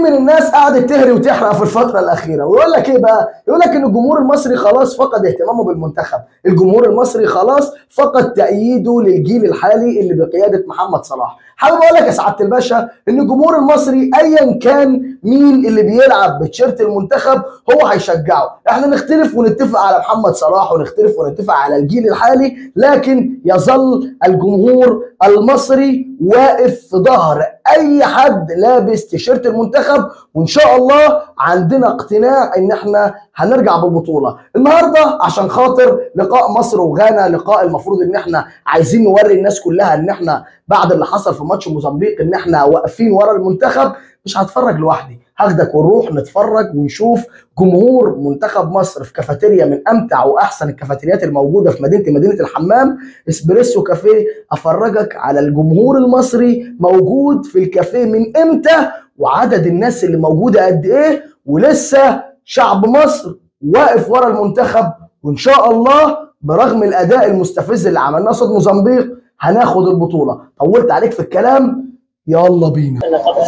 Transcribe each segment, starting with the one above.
من الناس قعدت تهري وتحرق في الفترة الاخيرة، ويقول لك ايه بقى؟ يقول لك ان الجمهور المصري خلاص فقد اهتمامه بالمنتخب، الجمهور المصري خلاص فقد تأييده للجيل الحالي اللي بقيادة محمد صلاح. حابب اقول لك يا سعادة الباشا ان الجمهور المصري ايا كان مين اللي بيلعب بتيشيرت المنتخب هو هيشجعه. احنا نختلف ونتفق على محمد صلاح ونختلف ونتفق على الجيل الحالي، لكن يظل الجمهور المصري واقف في ظهر اي حد لابس تيشيرت المنتخب، وان شاء الله عندنا اقتناع ان احنا هنرجع بالبطولة. النهارده عشان خاطر لقاء مصر وغانا، لقاء المفروض ان احنا عايزين نوري الناس كلها ان احنا بعد اللي حصل في ماتش موزمبيق ان احنا واقفين ورا المنتخب. مش هتفرج لوحدي، هاخدك ونروح نتفرج ونشوف جمهور منتخب مصر في كافيتيريا من امتع واحسن الكافيتريات الموجودة في مدينة الحمام، اسبريسو كافيه. افرجك على الجمهور المصري موجود في الكافيه من امتى، وعدد الناس اللي موجودة قد ايه، ولسه شعب مصر واقف ورا المنتخب. وان شاء الله برغم الاداء المستفز اللي عملناه قصاد موزمبيق هناخد البطولة. طولت عليك في الكلام، يلا بينا.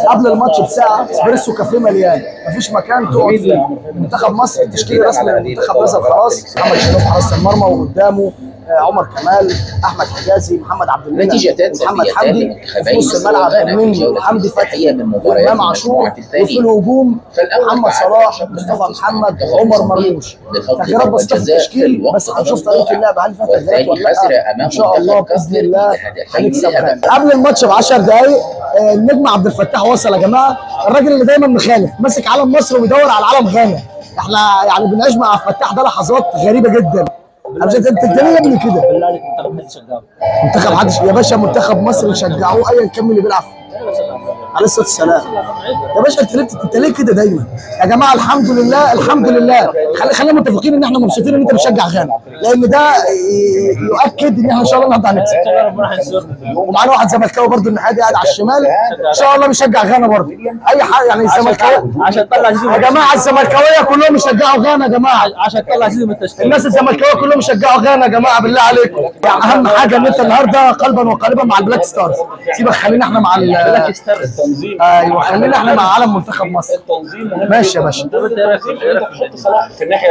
قبل الماتش بساعة اسبريسو كافيه مليان، مفيش مكان تقعد فيه. منتخب مصر التشكيل الرسمي للمنتخب نزل خلاص، محمد شريف حارس المرمى، وقدامه عمر كمال، احمد حجازي، محمد عبد المنعم، محمد حمدي. في نص الملعب من حمدي فتحي وامام عاشور، وفي الهجوم محمد صلاح، مصطفى محمد، عمر مرموش. تغييرات بسيطة في التشكيل، بس هنشوف طريقه اللعب هل فيها تغييرات ولا لا. ان شاء الله باذن الله هنكسب. قبل الماتش ب 10 دقائق النجم عبد الفتاح وصل يا جماعة، الراجل اللي دايما مخالف، ماسك علم مصر وبيدور على علم غانا. احنا يعني بنعيش مع عبد الفتاح ده لحظات غريبة جدا. انت ليه يا ابني كده؟ بالله عليك منتخب حد يشجعه؟ منتخب حد يا باشا، منتخب مصر يشجعوه ايا كان اللي بيلعب فيه. عليه الصلاة والسلام. يا باشا انت ليه كده دايما؟ يا جماعة الحمد لله الحمد لله، خلينا متفقين ان احنا مبسوطين ان انت بتشجع غانا، لان ده يؤكد ان احنا ان شاء الله النهارده هنكسب. ومعانا واحد زملكاوي برده الناحية قاعد على الشمال، ان شاء الله بيشجع غانا برده. اي حاجة يعني الزملكاوي عشان تطلع زيزو. يا جماعة الزملكاويه كلهم يشجعوا غانا يا جماعة، عشان تطلع زيزو من التشكيل. الناس الزملكاويه كلهم يشجعوا غانا يا جماعة بالله عليكم. يعني اهم حاجة ان انت النهارده قلبا وقالبا مع ال Black Stars. سيبك، خلينا احنا مع ال Black Stars. ايوه خلينا احنا مع علم منتخب مصر. ماشي يا باشا.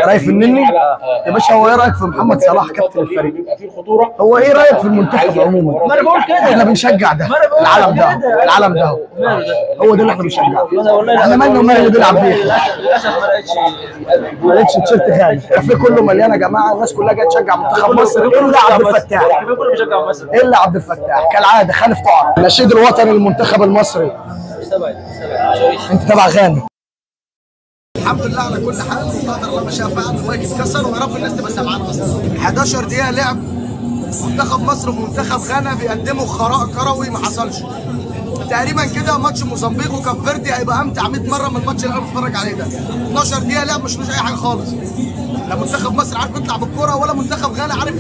رايك في النني يا باشا؟ هو ايه رايك في محمد صلاح كابتن الفريق؟ هو ايه رايك في المنتخب عموما؟ ما انا بقول كده، احنا بنشجع ده، العلم ده، العلم ده هو ده اللي احنا بنشجعه. احنا مالنا ومال اللي بيلعب بيه. للاسف ما لقيتش تيشيرت غالي. الكافيه كله مليان يا جماعة، الناس كلها جاية تشجع منتخب مصر الا عبد الفتاح. الا عبد الفتاح كالعادة خالف تعرف. النشيد الوطني للمنتخب المصري. انت تبع غانا. الحمد لله على كل حال، وقدر الله ما شاء فعل، المايك اتكسر ويا رب الناس تبقى سامعانا اصلا. 11 دقيقة لعب منتخب مصر ومنتخب غانا بيقدموا خراء كروي ما حصلش. تقريبا كده ماتش موزمبيق وكاب فيردي هيبقى امتع 100 مرة من الماتش اللي انا بتفرج عليه ده. 12 دقيقة لعب مش اي حاجة خالص. لا منتخب مصر عارف يطلع بالكورة ولا منتخب غانا عارف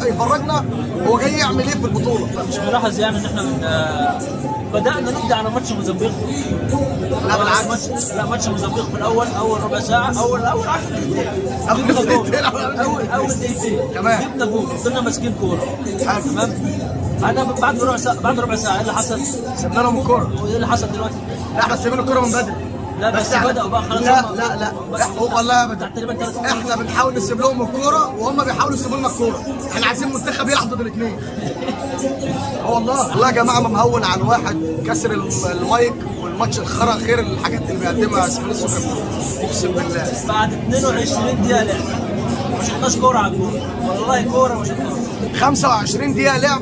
يفرجنا هو جاي يعمل ايه في البطولة. مش ملاحظ يعني ان احنا من بدأنا نبدا على ماتش موزمبيق؟ لا بالعكس، لا ماتش موزمبيق في الاول، اول ربع ساعة، اول 10 دقيقتين، اول دقيقتين تمام جبنا جول، فضلنا ماسكين كورة تمام. بعد ربع ساعة، بعد ربع ساعة ايه اللي حصل؟ سيبنا لهم الكورة. وايه اللي حصل دلوقتي؟ لا احنا سيبنا الكورة من بدري. لا بس بدأوا بقى خلاص. لا لا لا والله ابدا، احنا بنحاول نسيب لهم الكورة وهم بيحاولوا يسيبوا لنا الكورة. احنا عايزين منتخب يلعب ضد الاثنين. اه والله والله يا جماعة ما مهون على الواحد كسر المايك والماتش الخرا غير الحاجات اللي بيقدمها اسبريسو كافيه، اقسم بالله. بعد 22 دقيقة لعب ما شفناش كورة على الجول، والله كورة ما شفناش. 25 دقيقة لعب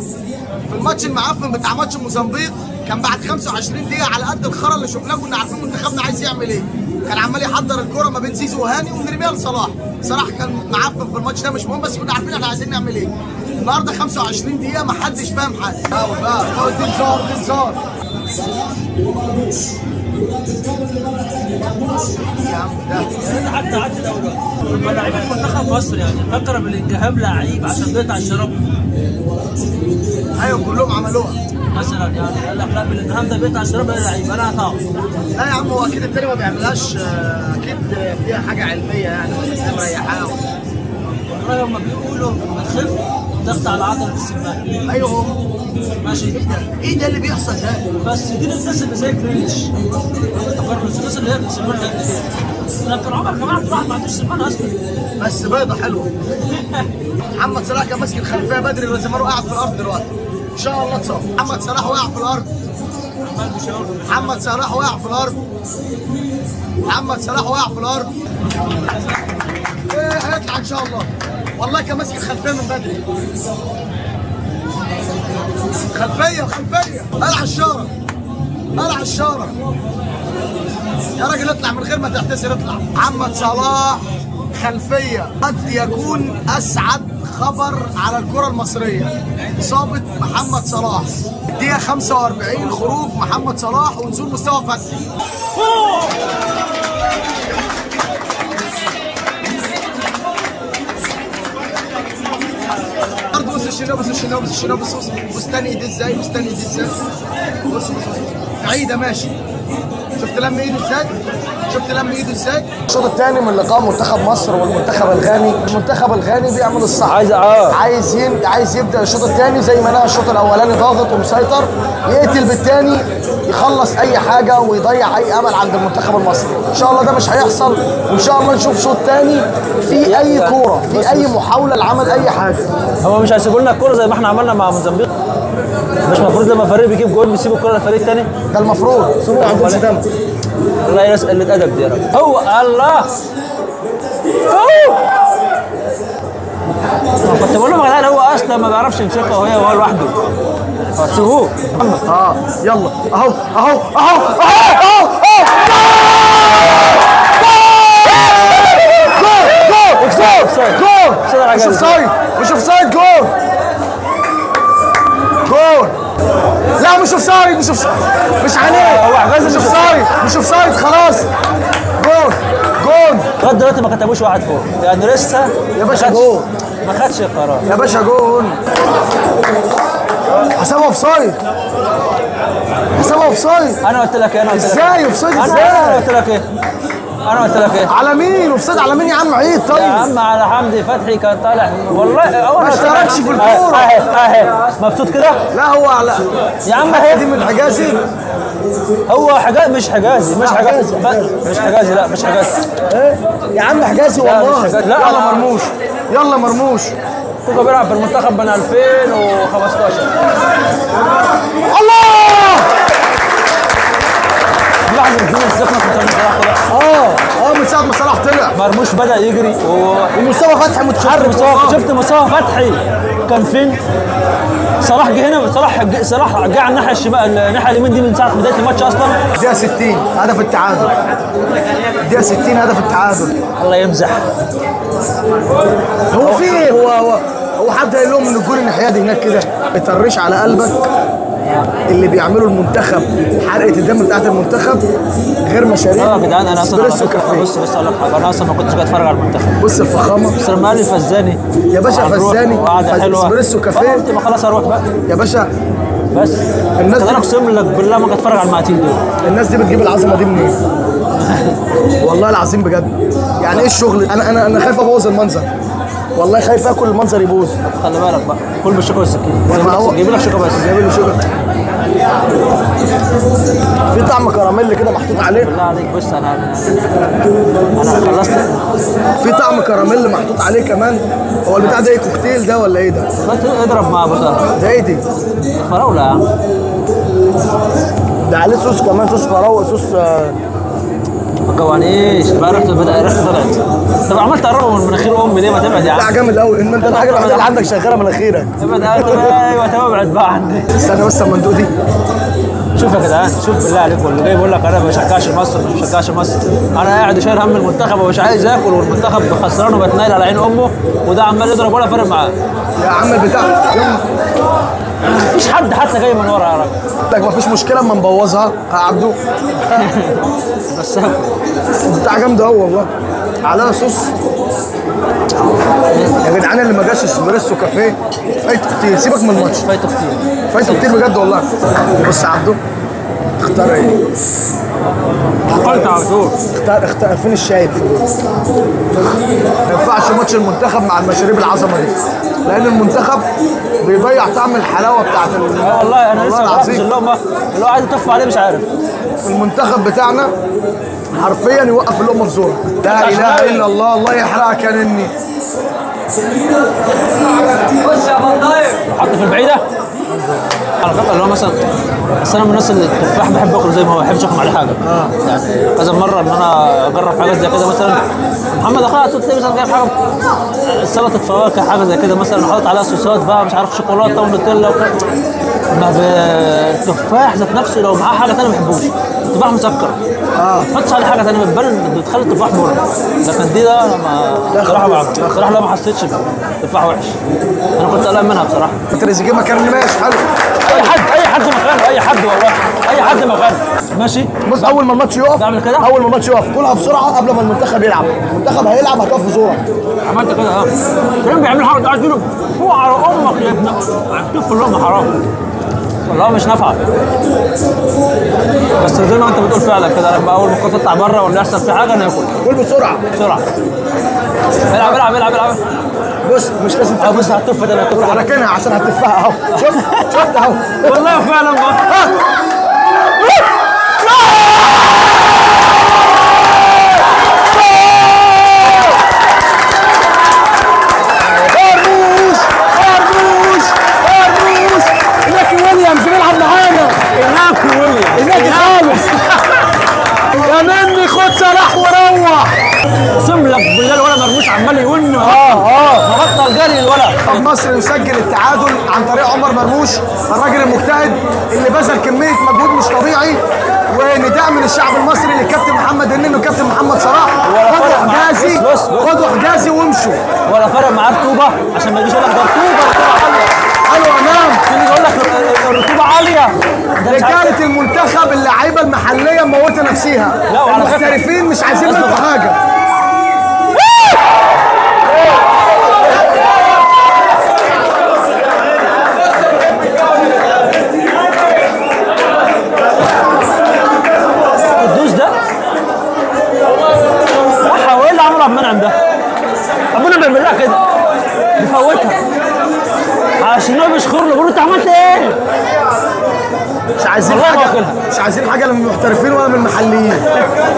في الماتش المعفن بتاع ماتش موزمبيق، كان بعد 25 دقيقة على قد الخرا اللي شفناه كنا عارفين منتخبنا عايز يعمل ايه. كان عمال يحضر الكرة ما بين زيزو وهاني ونرميها لصلاح. صلاح كان معفن في الماتش ده مش مهم، بس كنا عارفين احنا عايزين نعمل ايه. النهارده 25 دقيقة ما حدش فاهم حاجة. فاول دي انذار، دي انذار. يا عم ده حتى عدى الاول. لعيبة منتخب مصر يعني فكر بالانجهام لعيب عشان بيقطع الشراب. ايوه كلهم عملوها مثلا يعني، قال لك لا بالانجهام ده بيقطع الشراب يا لعيب انا هقطعه. لا يا عم هو اكيد التاني ما بيعملهاش، اكيد فيها حاجة علمية يعني، بس مريحاه. والله هم بيقولوا بتخف ضغط على عضلة السمانه. ايوه ماشي. ايه ده اللي بيحصل ده؟ بس دي الناس اللي زي جريليش، الناس اللي هي سلمان قد كده. لكن عمر كمان عبد الواحد ما عندوش سلمان اصلا. بس بيضة حلوة. محمد صلاح كان ماسك الخلفية بدري، وزمانه قاعد في الارض دلوقتي. ان شاء الله اتصاب. محمد صلاح وقع في الارض. محمد صلاح وقع في الارض. محمد صلاح وقع في الارض. ايه هيطلع ان شاء الله. والله كان ماسك الخلفية من بدري. خلفية خلفية. قلع الشارة، قلع الشارة يا راجل، اطلع من غير ما تعتذر، اطلع. محمد صلاح خلفية، قد يكون اسعد خبر على الكره المصرية اصابه محمد صلاح. الدقيقة 45 خروج محمد صلاح ونزول مصطفى فتحي. بص الشناوي، بص الشناوي، بص الشناوي، بص بص تاني ايديه ازاي، بص تاني ايديه ازاي، بص بص عيده ماشي. شفت لم ايده ازاي؟ شفت لم ايده ازاي؟ الشوط الثاني من لقاء منتخب مصر والمنتخب الغاني، المنتخب الغاني بيعمل الصح. عايز عايز يبدا الشوط الثاني زي ما نهى الشوط الاولاني، ضاغط ومسيطر، يقتل بالثاني، يخلص اي حاجة ويضيع اي امل عند المنتخب المصري. ان شاء الله ده مش هيحصل، وان شاء الله نشوف شوط ثاني في اي كورة، في اي محاولة لعمل اي حاجة. هو مش هيسيبوا لنا الكورة زي ما احنا عملنا مع موزمبيق؟ مش المفروض لما فريق بيجيب جول بيسيب الكورة للفريق الثاني؟ ده المفروض. سيبوا ما عندهمش دم. والله يا ناس قلة ادب دي يا راجل. هو الله كنت بقول لهم يا جدعان هو اصلا ما بيعرفش يمسكها وهي وهو لوحده. سيبوه. يلا اهو اهو اهو اهو اهو. جول جول جول. مش offside، مش offside، جول جول. لا مش offside، مش offside، مش عليه، مش offside، مش offside، خلاص. جول جول. لغاية دلوقتي ما كتبوش واحد فوق، يعني لسه يا باشا جول، ما خدش القرار يا باشا. جول. حسابها offside، حسابها offside. انا قلت لك ايه؟ انا قلت لك ازاي offside؟ ازاي؟ انا قلت لك ايه؟ انا قلت لك ايه؟ على مين offside؟ على مين يا عم عيد؟ طيب يا عم على حمدي فتحي كان طالع والله اول ما اشتركش في الكورة. اهي اهي مبسوط كده؟ لا هو على يا عم اهي دي من حجازي. هو حجازي مش حجازي، مش حجازي، مش حجازي، لا مش حجازي. ايه يا عم حجازي والله. لا يلا مرموش، يلا مرموش. كوكا بيلعب في المنتخب من 2015. الله! لحظة نزول السخنة كنت صلاح طلع. من ساعة ما صلاح طلع مرموش بدأ يجري ومصطفى فتحي متحرك. شفت مصطفى فتحي كان فين؟ صلاح جه هنا، صلاح جه على الناحية الشمال، الناحية اليمين دي من ساعة بداية الماتش أصلا. دقيقة 60 هدف التعادل. دقيقة 60 هدف التعادل. الله يمزح. هو في ايه؟ هو حد قال لهم ان الجول الناحية دي هناك كده؟ بيطرش على قلبك اللي بيعمله المنتخب، حرقه الدم بتاعت المنتخب غير مشاريع. يا جدعان انا اصلا بص اقول لك حاجة، انا اصلا ما كنتش جاي اتفرج على المنتخب. بص الفخامة. بس لما قال لي فزاني يا باشا، فزاني اسبريسو كافيه، قلت ما خلاص اروح بقى يا باشا. بس الناس انا اقسم لك بالله ما اتفرج على المعاتيل دول. الناس دي بتجيب العظمة دي منين؟ والله العظيم بجد. يعني ايه الشغل؟ انا خايف ابوظ المنظر، والله خايف اكل المنظر يبوظ. خلي بالك بقى، كل بالشوكة والسكينة. جايب لك شوكه بس، جايب لي شوكه. في طعم كراميل كده محطوط عليه. بالله عليك بص انا خلصت. في طعم كراميل محطوط عليه كمان. هو البتاع ده ايه، كوكتيل ده ولا ايه ده؟ اضرب مع ابو طارق. ده ايه دي؟ فراوله يا عم. ده عليه صوص كمان، صوص فراوله، صوص. ما تجوعنيش بقى، ريحته بدأ، ريحته طلعت. طب عمال تقربه من مناخير امي ليه؟ ما تبعد يا عم. بتاع جامد قوي. انت الحاجة الوحيدة اللي عندك شغالة مناخيرك. ابعد. ايوه تمام، ابعد بقى عني. استنى بس اما ندوق دي. شوف يا جدعان، شوف بالله عليكم، اللي جاي بيقول لك انا ما بشجعش مصر، مش بشجعش مصر، انا قاعد شايل هم المنتخب ومش عايز اكل، والمنتخب خسران وبتنايل على عين امه، وده عمال يضرب ولا فارق معاه. يا عم البتاع مفيش حد حتى جاي من ورا يا راجل. لك مفيش مشكلة اما نبوظها يا عبدو. بس بتاع جامد قوي والله، عليها صوص يا جدعان. اللي ما جاش اسبريسو كافيه فايته كتير. سيبك من الماتش، فايته كتير، فايته كتير بجد والله. بص يا عبدو، تختار ايه؟ على طول. اختار فين الشاي؟ ما ينفعش ماتش المنتخب مع المشاريب العظمة دي، لان المنتخب بيضيع طعم الحلاوة بتاعت والله انا لسه ما عرفتش اللقمة اللي هو عايز يتف عليه مش عارف. المنتخب بتاعنا حرفيا يوقف اللقمة في زورك. لا اله الا الله، الله يحرقك يا نني. خش يا فان حط في البعيدة على فكرة. اللي هو مثلا بس انا من الناس اللي التفاح بحب اكله زي ما هو، ما بحبش اكل عليه حاجة. يعني كذا مرة ان انا اجرب حاجات زي كده، مثلا محمد اخويا تلاقي مثلا جايب حاجة سلطة فواكه حاجة زي كده مثلا، حاطط عليها صوصات بقى مش عارف شوكولاتة ونوتيلا وكده. ما التفاح ذات نفسه لو معاه حاجة ثانية ما بحبوش. التفاح مسكر، ما تحطش عليه حاجة ثانية بتبان، بتخلي التفاح مر. لكن دي ده انا بصراحة لا ما حسيتش التفاح وحش، انا كنت قلقان منها بصراحة. تريزيجيه مكان ماشي حلو. اي حد مكانه، اي حد والله، اي حد مكانه ماشي. بص اول ما الماتش يقف كده، اول ما الماتش يقف كلها بسرعة قبل ما المنتخب يلعب. المنتخب هيلعب هتقف في زورك. عملت كده كريم بيعمل حركة قاعد يقول فوق على امك يا ابن هتف اللقمة حرام والله مش نافعة. بس زي ما انت بتقول فعلا كده، لما اول ما الكورة تطلع بره ولا يحصل في حاجة ناكل. كل بسرعة بسرعة. العب العب العب العب. بص مش لازم تاكل. بص هتف ده، انا راكنها عشان هتفها اهو. شفت اهو والله فعلا بقى. مرموش مرموش مرموش، إناكي ويليامز بيلعب معانا. إناكي ويليامز، إناكي خالص. يا مني خد صلاح وروح. اقسم لك بالله الولد مرموش عمال يون. مبطل جري الولد. مصر يسجل التعادل عن طريق عمر مرموش، الراجل المجتهد اللي بذل كمية مجهود مش طبيعي. ونداء من الشعب المصري للكابتن محمد النني والكابتن محمد صلاح، خدوا حجازي، خدوا حجازي وامشوا. ولا فرق معاه رطوبة عشان ما يجيش يقول لك ده رطوبة عالية. حلو يا امام. في اللي يقول لك الرطوبة عالية. رجاله المنتخب اللعيبة المحلية موته نفسيها، المحترفين مش عايزين منكم حاجة. الدوس ده صح، هو ايه اللي عمله عبد المنعم ده؟ عبد المنعم بيعمل لها كده بيفوتها عشان هو بيشخر له، بيقول له انت عملت ايه؟ مش عايزين حاجة، مش عايزين حاجة لا من المحترفين ولا من المحليين.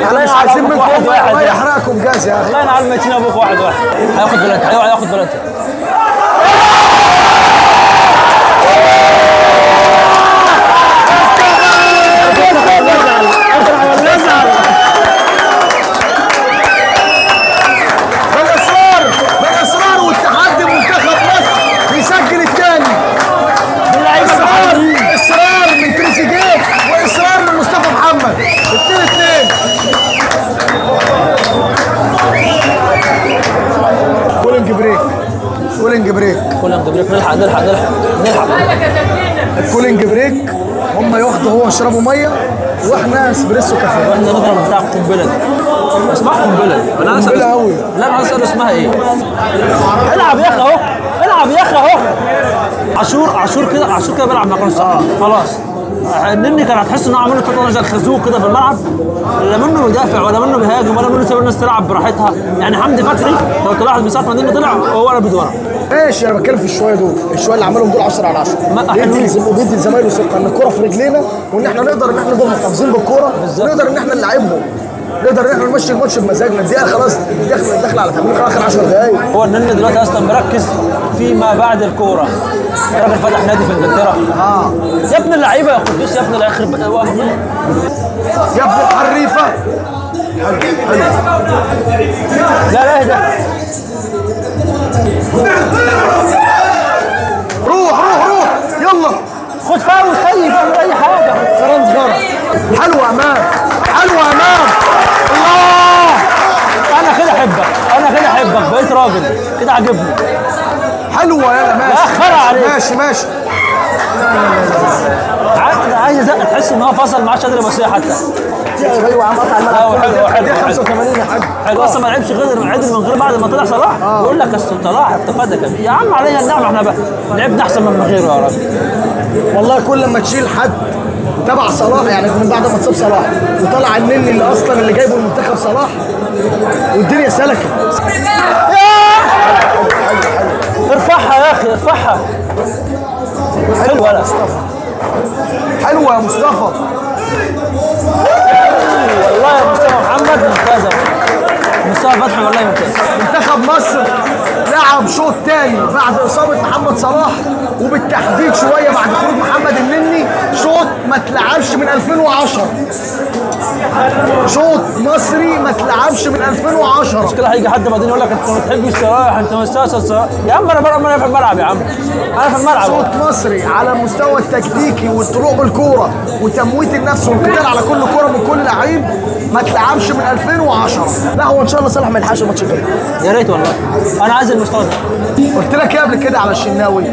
احنا مش عايزين منكم، الله يحرقكم جاز يا اخي. الله ينعل ميتين ابوك. واحد واحد هياخد بلانتي، هياخد بلانتي. بالاصرار، بالاصرار والتحدي منتخب مصر بيسجل الثاني. اصرار من تريزيجيه واصرار من مصطفى محمد. 2-2. cooling break، cooling break، cooling break. نلحق نلحق نلحق نلحق ال cooling break. هم ياخدوا هو يشربوا مية واحنا اسبريسو كافيه. واحنا نضرب بتاع القنبلة دي. اسمها قنبلة. انا عايز قنبلة قوي. لا انا عايز اسال اسمها ايه. العب يا اخي اهو، العب يا اخي اهو. عاشور، عاشور كده، عاشور كده بيلعب مع كروس. خلاص النني كان هتحس ان هو عامل له زي الخازوق كده في الملعب، لا منه بيدافع ولا منه بيهاجم ولا منه سايب الناس تلعب براحتها. يعني حمدي فتحي لو تلاحظ من ساعة ما النني طلع هو ولا بيدورها. ماشي، انا بتكلم في الشويه دول، الشويه اللي عملهم دول 10 على 10. بيدي لزمايله ثقة ان الكورة في رجلينا، وان احنا نقدر ان احنا نفضل محتفظين بالكورة، نقدر ان احنا نلعبهم، نقدر ان احنا نمشي الماتش بمزاجنا. الدقيقة خلاص داخله على 80، اخر 10 دقايق. هو النني دلوقتي اصلا مركز فيما بعد الكورة. الراجل فتح نادي في انجلترا. يا ابن اللعيبة يا قدوس، يا ابن الاخر، يا ابن الحريفه. حلو حلو. لا لا اهدى. روح روح روح يلا. خد فاول طيب، اعمل اي حاجة. فرنس غلط. حلوة يا امام، حلوة يا امام. الله، انا كده احبك، انا كده احبك، بقيت راجل كده، عاجبني. حلوة يلا ماشي. لا خرا عليك. ماشي ماشي. عايز ازق، تحس ان هو فصل ما عادش قادر يبصيها حتى. ايوه يا عم قطع الملعب. حلو حلو. دي 85 يا حاج. حلو اصلا ما لعبش غير عدل من غير بعد ما طلع صلاح. يقول لك اصل صلاح افتقدك يا عم، علينا النعمة، احنا بقى لعبنا احسن من غيره يا راجل. والله كل لما تشيل حد تبع صلاح، يعني من بعد ما اتصاب صلاح وطلع النني اللي اصلا اللي جايبه المنتخب صلاح، والدنيا سلكت. ارفعها يا اخي ارفعها. حلوة يا مصطفى، حلوة يا مصطفى. والله يا مصطفى محمد ممتازة، مصطفى فتحي والله ممتاز. منتخب مصر لعب شوط تاني بعد اصابه محمد صلاح، وبالتحديد شوية بعد خروج محمد النني، شوط ما اتلعبش من 2010. شوط مصري ما اتلعبش من 2010. المشكلة هيجي حد بعدين يقول لك انت ما بتحبش صلاح، انت مستقصد صلاح. يا عم انا بره، انا في الملعب يا عم، انا في الملعب. شوط مصري على المستوى التكتيكي والطلوع بالكورة وتمويت النفس والقتال على كل كورة من كل لعيب ما اتلعبش من 2010. لا هو ان شاء الله صلاح ما يلحقش الماتش الجاي. يا ريت والله، انا عايز المستوى ده. قلت لك ايه قبل كده على الشناوي؟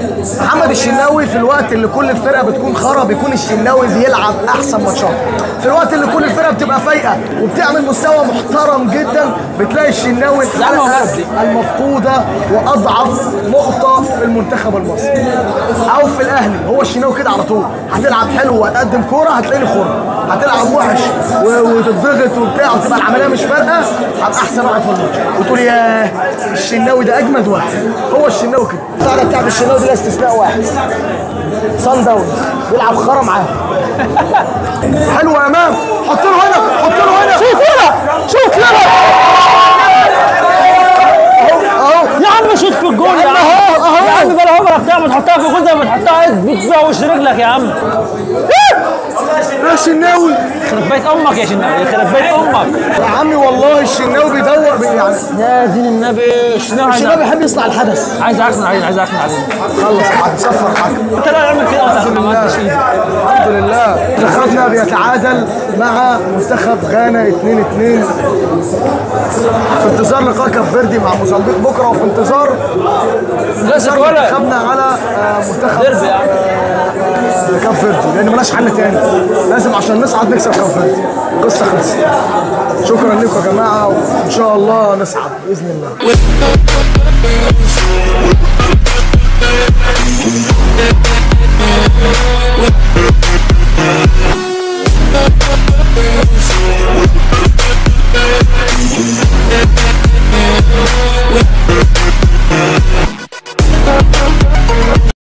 محمد الشناوي في الوقت اللي كل الفرقة بتكون خرا بيكون الشناوي بيلعب احسن ماتشات. في الوقت اللي كل الفرقة بتبقى فايقه وبتعمل مستوى محترم جدا بتلاقي الشناوي المفقودة واضعف نقطة في المنتخب المصري او في الاهلي. هو الشناوي كده على طول، هتلعب حلو وهتقدم كورة هتلاقيني خرا، هتلعب وحش وتضغط وبتاع وتبقى العملية مش فارقه، هبقى احسن واحد في الماتش وتقول ياه الشناوي ده اجمد واحد. هو الشناوي كده. الطاقة بتاعت الشناوي دي لا استثناء واحد، صن داونز بيلعب خرا معاهم. حلو يا امام، حط له هنا، حط له هنا، شوف هنا، شوف هنا، اهو اهو يا عم، شوف في الجول يا عم، اهو اهو يا عم، بلا هبره بتاع، ما تحطها في الجول زي ما تحطها بتزوش رجلك يا عم. يا شناوي يخرب بيت امك يا شناوي، يخرب بيت امك يا عمي والله. الشناوي بيدور يعني يا دين النبي. الشناوي بيحب يصنع الحدث. عايز اعكن عليه، عايز اعكن عليه. خلص الحكم، صفر الحكم. انت لا اعمل كده اصلا، ما عملتش ايدي. الحمد لله منتخبنا بيتعادل مع منتخب غانا 2-2 في انتظار لقاء كاب فيردي مع موزمبيق بكره، وفي انتظار منتخبنا على منتخب كاب فيردي، لان مالناش حل تاني، لازم عشان نصعد نكسب كاب فيردي. القصة خلصت. شكرا لكم يا جماعة، وان شاء الله نصعد باذن الله.